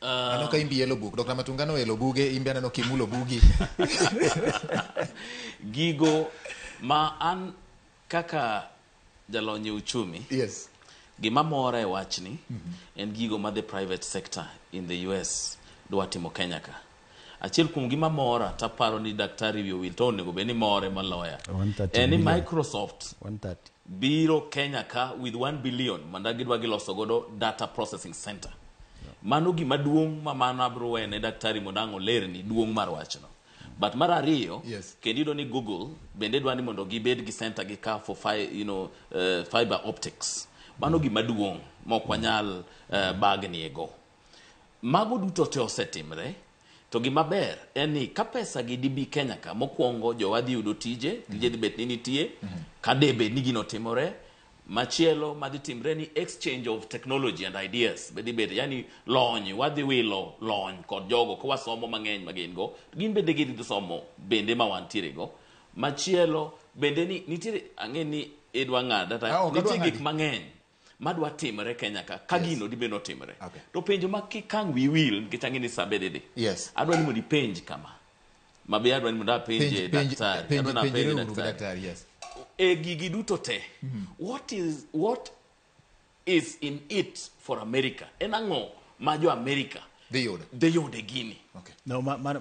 Aneno ka imbi elo buk. Dr. Matungano elo buge, imbi aneno kimulo bugi. Gigo ma an kaka jalony e uchumi, gima mora e wachni en gigo ma the private sector in the US dwa timo Kenya ka. Achiel kuom gima mora taparo ni daktari wiye owil to onego bed ni more maloya 130 en ni billion. Microsoft 130. biro Kenya ka with 1 billion mondo gidwa giloso godo data processing center. Mano gima duong' ma mano abro wene daktari mondo ang' olerni duong' mar wachno. But mar ariyo, kendo iyudo ni Google bende dwa ni mondo gibed gi center gi ka for fiber optics. Mano gima duong' ma ok wanyal bagni go. Mago duto te osetimre. To gima ber en ni ka pesa gi dibi Kenya ka, mokwongo jowa dhi yudo tije, tije dhi bet ni nitie, ka de bed ni gino timore. Machielo madhi timre ni exchange of technology and ideas be dhi bet, yani lony, wadhi wilo lony kod jogo ka wasomo mang'eny ma gin go, gin bende gidhi somo bende ma wantiere go. Machielo bende ni nitiere, ang'e ni idwa ng'ada, Ah, ok adwa nitie gik ng'adi. mang'eny madwa timre Kenya ka gino dibed notimre. To penjo ma kik ang' wi wil nikech ang'e ni sa bende dhi. Adwa ni mondo ipenj kama. Ma be adwa ni mondo apenje daktari. Adwa ni apenje Penjre uru gi daktari. daktari, yes. E gigi duto te, what is in it for America? En ang'o ma jo America dhi yudo? Dhi yude gini. No, mano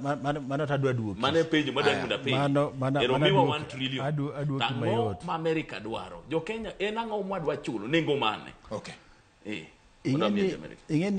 to adwa duoki. Mano e penjo madwa ni mondo apenji. Mano Ero miwa aduoki. 1 trillion. Aduoki Ang'o mayot. ma America dwaro? Jo Kenya en ang'o mwadwa chulo? Nengo mane? Mondo Ing'e amiyo ni jo America. Ing'e.